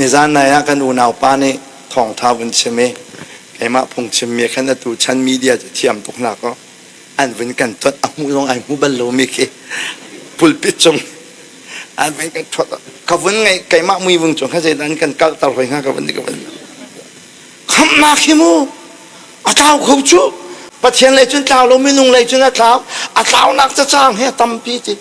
Nizan nai ah kan unau pa nih thawngtha vun chim i keimah phungchimmi khan atu chan media cu thiam tuk hna kaw an vun kan tuat a hmuh zong ai hmu bal lomi khi pulpit cung an vun kan thuat ka vun ngai keimah mui vung cung kha zeidah an kan kalter hoi hnga ka vun ka vun khamnak hi mu a tlau kho cu Pathian lei cun tlau lo minung lei cun a tlau a tlaunak cacang he tampi ti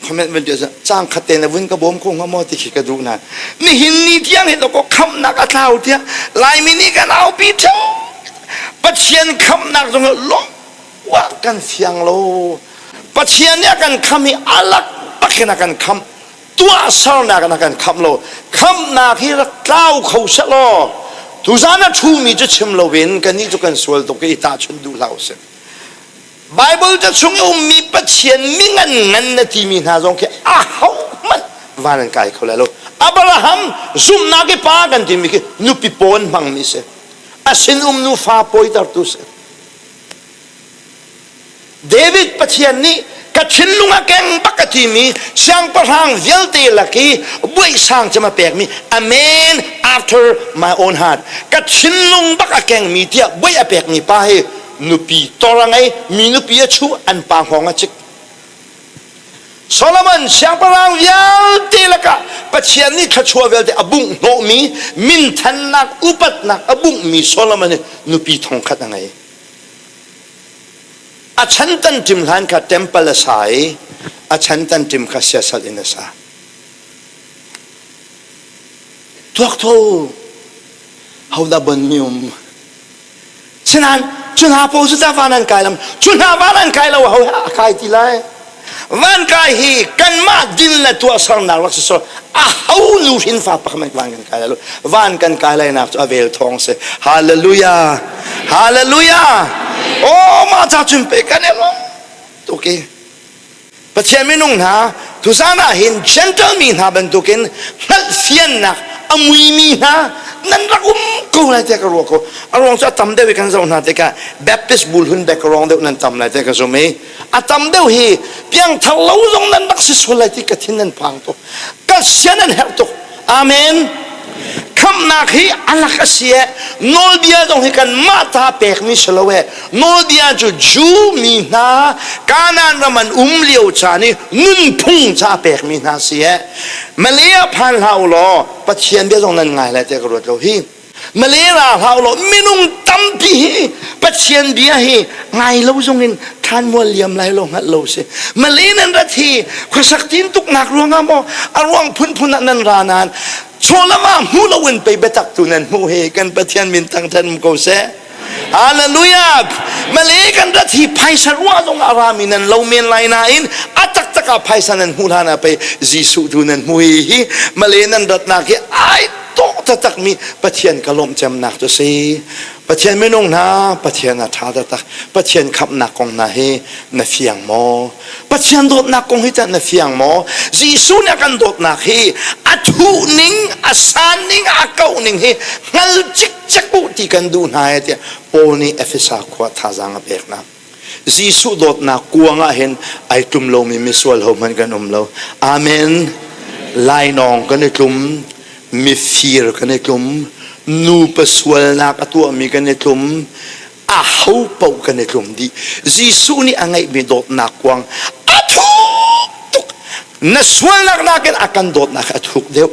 comment vun ti cang khat te na vun ka bawm ko hnga maw ti khi ka duh na nihin ni tiang hi ko khamnak a tlau tiah Laimi nih kan aupi theo Pathian khamnak zong long wa kan fiang lo Pathian nih a kan kham hi alak bakin a kan kham tuahsernak in a kan khamh lo khamhnak hi rak tlau kho seh law tuzan a ṭhumi cu chim loin kannih cu kan sual tuk i tahchunh duh hlah usih Bible ca chung i ummi Pathian mi ngan ngan na timi hna zong khi ahohmanh van an kai kho lai lo Abraham zumhnak i pa kan timi khi nupi pawn hmangmi si a sinum nu fa pawitertu si David Pathian nih ka thinlung a keng bak a timi siangpahrang vialte lak i buaihsang cem a pekmi a man after my own heart ka thinlung bak a kengmi tiah buaih a pekmi pa hi nupi tor a ngei mi nupi a chuh an pa hngawng a cik Solomon siangpahrang vialte lakah Pathian nih thluachuah vialte a bungh hnawhmi minthannak upatnak a bunghmi Solomon hi nupi thongkhat a ngei A chan tan ṭim hlan kha temple a sa i a chan tan ṭim kha siasal in a sa. Tuak tho hodah bon mi um. Sinain cu hna paoh cu ta van an kai lam cu hna van an kai lo ho a kai ti lai. Van kai hi kanmah din le tuahsernak rak si so a ho nu hrin fa pakhat van kan kai lai lo van kan kai lai nak cu a vel thawng si hallelujah hallelujah oh mah ca cun pe kan em tuk i Pathian minung hna tuzan ah hin gentle mi hna bantukin hngalhfiannak a muimi hna nan rak um ko lai tiah ka ruah ko a ruang cu a tam deuh i kan zoh hna tikah Baptist bulhun background deuh nan tam lai tiah ka zum i a tam deuh hi piangthar lo zong nan rak si sual lai ti ka thin nan phang tuk ka sian nan herh tuk amen khamhnak hi alak a si e nawlbia zong hi kan mah ta pekmi si lo e nawlbia cu Jew mi hna Kanaan ram an um lio caan i nunphung ca pekmi hna si e Malay phan hlah u law Pathian bia zong nan ngai lai tiah ka ruat lo hi Malay ra hlah law minung tampi hi Pathian bia hi ngai lo zong in thlanmual liam lai lo hngalh lo si. Malay nan rat hi khuasak tin tuknak ruangah maw a ruang phunphun ah nan ra nain chawlam ah hmu lo in pei biatak tu nan hmuh hi kan Pathian min thangthan um ko seh. Hallelujah! Malay kan rat hi phaisa ruah zong a rami nan lo men lai nain a taktak ah phaisa nan hmuh hlan ah pei Jesuh tu nan hmu hi hi Malay nan ratnak hi ai tawh taktakmi Pathian ka lawmh cemnak cu si. Pathian minung hna, Pathian a ṭha taktak. Pathian khamhnak kong hna hi na fiang maw? Pathian dawtnak kong hi tah na fiang maw? Jesuh nih a kan dawtnak hi a thuh ning, a san ning, a kauh ning hi hngal cikcek u ti kan duh hna he tiah Paul nih Efesa khua thazaang a pek hna. Jesuh dawtnak kuang ah hin ai tlum lomi misual hohmanh kan um lo. Amen. Lainawng kan i tlum, mifir kan i tlum, nupa sualnak a tuahmi kan i tlum, a ho paoh kan i tlum dih. Jesuh nih a ngeihmi dawtnak kuang a thuk tuk. Na sualnak nakin a kan dawtnak a thuk deuh.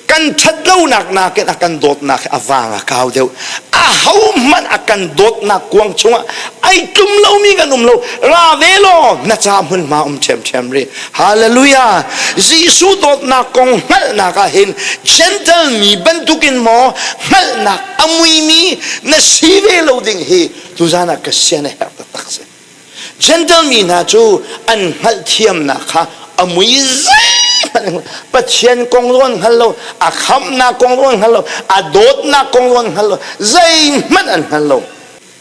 Kan ṭhatlonak nakin a kan dawtnak hi a vang a kau deuh. Ahohmanh a kan dawtnak kuang chungah ai tlum lomi kan um lo. Ra ve law na ca hmunhma um ṭhiamṭhiam rih. Hallelujah! Jesuh dawtnak kong hngalhnak ah hin gentle mi bantukin maw hngalhnak a muimi na si ve lo ding hi tuzan ah ka sian a herh taktak si. Gentle mi hna cu an hngalhthiamnak kha a mui zeihmanh Pathian kong zong an hngal lo, a khamhnak kong zong an hngal lo, a dawtnak kong zong an hngal lo, zeihmanh an hngal lo.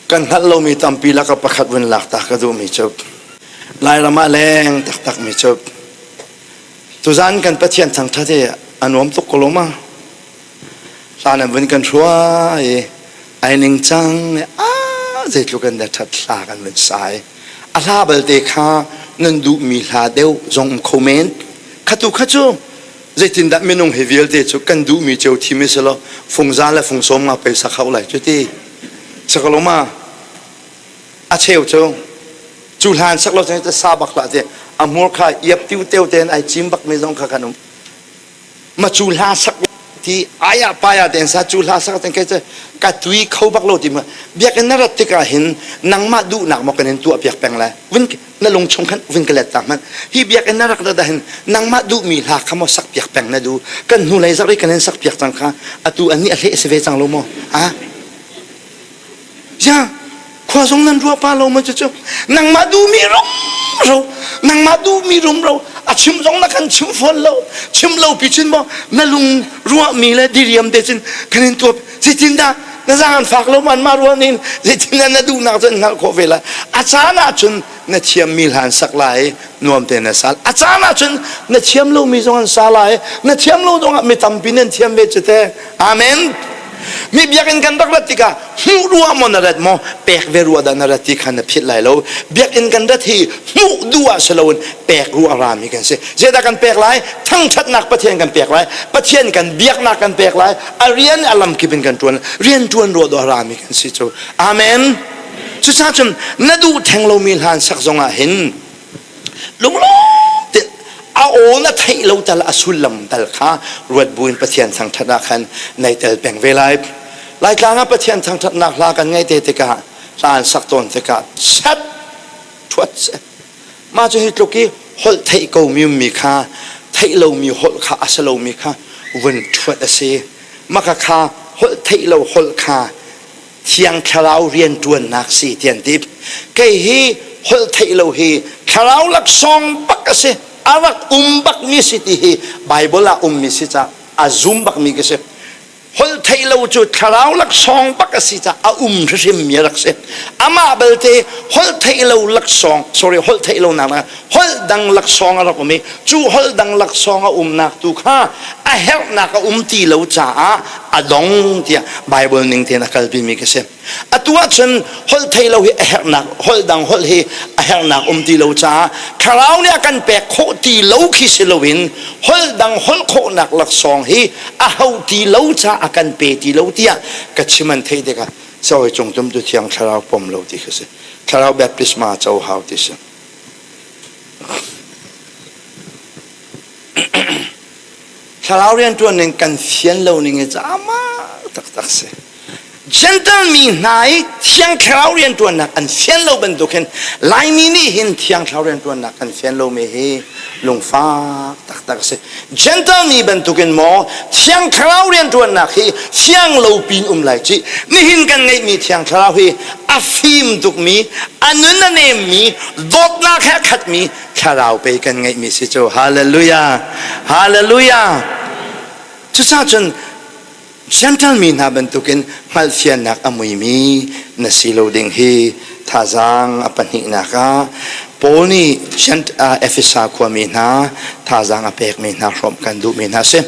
Kan hngalh lomi tampi lakah pakhat vun lak ta ka duhmi cu Lairam ah leng taktakmi cu tuzan kan Pathian thangṭhat hi a nuam tuk ko lo ma? Hla nan vun kan hruai i ai ningcang a zeitluk in dah ṭhat hla kan vun sa i a hla balte kha nan duhmi hla deuh zong um kho men. Khatu kha cu. Zeitindah minung hi vialte cu kan duhmi cio thim i selaw fungza le fungsawm nga pei sak hau lai cu ti. Sakaloma a cheu cu cu hlan sak lo cun sa bak hlah ti a hmur kha iap tiu teu tein ai cim bak mi zong kha kan um. Ma cu hla sak ti aya paya ten sa cu hla sak ten kai ka tui kho bak lo ti ma biakinn na rat tikah hin nangmah duhnak maw kan in tuah piak peng lai vun na lung chung khan vun ka let ta hmanh hi biakinn na rak rat ah hin nangmah duhmi hla kha maw sak piak peng na du kan hnu lei zarh i kan in sak piak cang kha atu an nih a hleh si ve cang lo maw ha Ya, khua zong nan ruah pa lo ma cucu. Nangmah duhmi rumro, nangmah duhmi rumro, a chim zong na kan chim fawn lo. Chim lo pi chin maw na lung ruahmi le diriam te cun kan in tuap. Zeitindah na zaang an fak lo man ma ruah nin zeitindah na duhnak cu an hngalh khawh ve lai. A caan ah cun na thiammi hla an sak lai nuam te na sal. A caan ah cun na thiam lomi zong an sa lai. Na thiam lo zongah mi tampi nan thiam ve cu te. Amen. Mi biakinn kan rak rat tikah hmuh ruah maw na rat maw pek ve ruah dah na rat ti kha na philh lai lo. Biakinn kan rat hi hmuh duh ah si loin pek ruah rami kan si. Zeidah kan pek lai? Thangṭhatnak Pathian kan pek lai. Pathian kan biaknak kan pek lai. A rian a lamkip in kan ṭuan. Rian ṭuan ruah dawh rami kan si cu. Amen. Cucaah cun na duh theng lomi hlan sak zongah hin lunglawm te a aw na theih lo tal a sullam tal kha ruat buin Pathian thangṭhat ah khan nei tel peng ve lai. Laitlang ah Pathian thangṭhatnak hla kan ngeih te tikah hla an sak tawn tikah chat ṭhuat seh. Mah cu hi tluk i holh theih ko mi ummi kha theih lomi holh kha a si lomi kha vun ṭhuat a si. Maka kha holh theih lo holh kha Thiang Thlarau rianṭuannak si ti an ti. Kei hi holh theih lo hi thlarau laksawng bak a si. A rak um bakmi si ti hi Bible ah ummi si caah a zum bakmi ka si. Holh theih lo cu thlarau laksawng bak a si caah a um hrimhrim mi a rak si. Amah belte holh theih lo laksawng, sorry, holh theih lo nak holh dang laksawng a rak um i cu holh dang laksawng a umnak tu kha a herhnak a um ti lo caah a dong tiah Bible ning tein a kalpi mi ka si. Atu ahcun holh thei lo hi a herhnak holh dang holh hi a herhnak um ti lo caah thlarau nih a kan pek khawh ti lo khi si loin holh dang holh khawhnak laksawng hi a ho ti lo caah a kan pe ti lo tiah ka chim an theih tikah sawi cung tum tu thiang thlarau pom lo ti kha si. Thlarau baptisma co hau ti si. Thlarau rianṭuan ning kan fian lo ning hi ama taktak si. Gentle mi hna i thiang thlarau rianṭuannak an fian lo bantuk hin Laimi nih hin thiang thlarau rianṭuannak kan fian lomi hi lungfak taktak a si. Gentle mi bantukin maw thiang thlarau rianṭuannak hi fiang lo pin um lai ci. Nihin kan ngeihmi thiang thlarau hi a fim tukmi, a nun a nemmi, dawtnak he a khatmi thlarau pei kan ngeihmi si cu. Hallelujah! Hallelujah! Cucaah cun Gentle mi hna bantukin hngalhfiannak a muimi na si lo ding hi thazaang a pahnihnak ah Paul nih Efesa khuami hna thazaang a pekmi hna hrawmh kan duhmi hna a si.